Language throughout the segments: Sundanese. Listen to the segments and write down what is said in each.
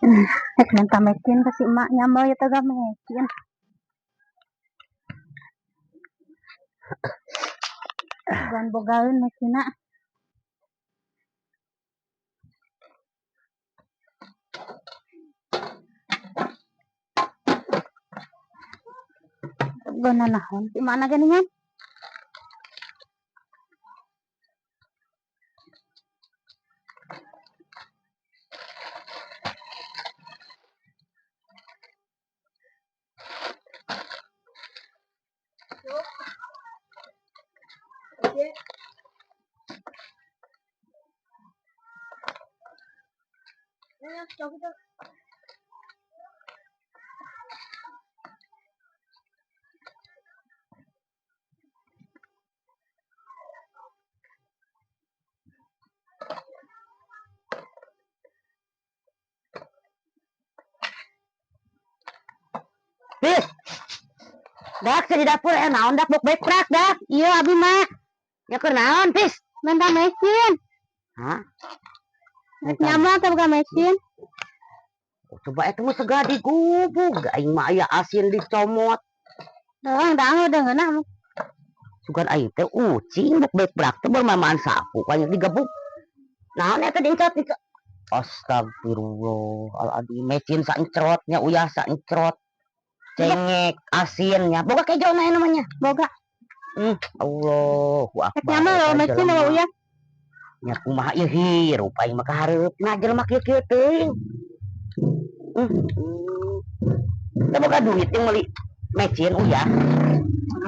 Rek minta mecin ka si emak nyambel ya teh mecin. Bukan bogaeun mecinna. Gana naon si emak na geuningan. Pis. Dak di dapur naon dak bok bekprak dak. Iya abi mah. Ya keur naon, Pis? Minta mecin. Hah? Nyambel teh boga mecin. Oh, coba eta mah segala digubug, aing mah aya asin dicomot. Heeh, dang udah ngeunah. Sugan aing teh ucing bok bekprak teh bermamaan sapu banyak digebuk. Naon eta dincot dincot. Astagfirullahaladzim, mecin saencrotnya, uyah saencrot. Cengek asinnya, boga kejo na namanya. Boga. Allahu Rek akbar. nyambel Eta mecin jelema. apa uyah? Nya kumaha ieu hirup aing mah kahareupna jelema kieu-kieu teuing. Teu boga duit yang meuli mecin uyah.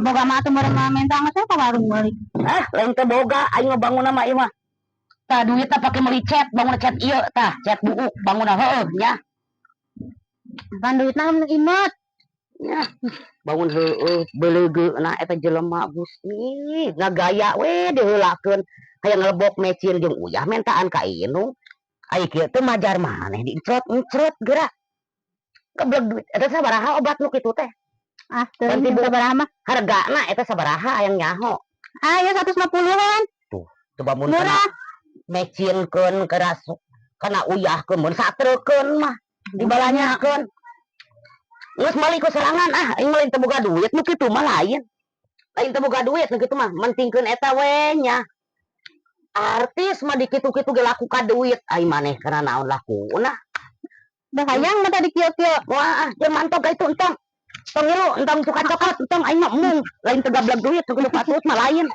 Boga mah atuh meureun mah minta mah ka warung meuli. Ah, lain teu boga aing mah bangunna mah ieu mah. Tah duitna pake meuli cat, bangun cat ieu tah, cat buuk bangunna heueuh nya. Pan duitna imut. Nya, bangun heueuh beuleugeuna eta jelema Gusti, ngagaya we diheulakeun hayang ngelebok mecin jeung uyah mentaan ka indung. Ai kieu teh majar maneh diencrot-encrot geura. Keblek duit eta sabaraha obat nu kitu teh? Ah, teu Ganti bu. sabaraha mah. Hargana eta sabaraha hayang nyaho. Ah, ya 150-an. Tuh, coba mun kana Murah. mecinkeun kana uyahkeun mun satreukeun mah dibalanyakeun. Geus meuli ku sorangan ah, aing mah lain teu boga duit nu kitu mah lain. Lain teu boga duit nu kitu mah, mentingkeun eta we nya. Artis mah dikitu-kitu ge laku ka duit, ai maneh kana naon lakuna. Dah hayang mah tadi kieu-kieu. Wah, ah, jeung mantog ka itu entong. Tong ngilu, entong suka cokot, entong aing mah embung. Lain teu gableg duit nu kitu patut mah lain.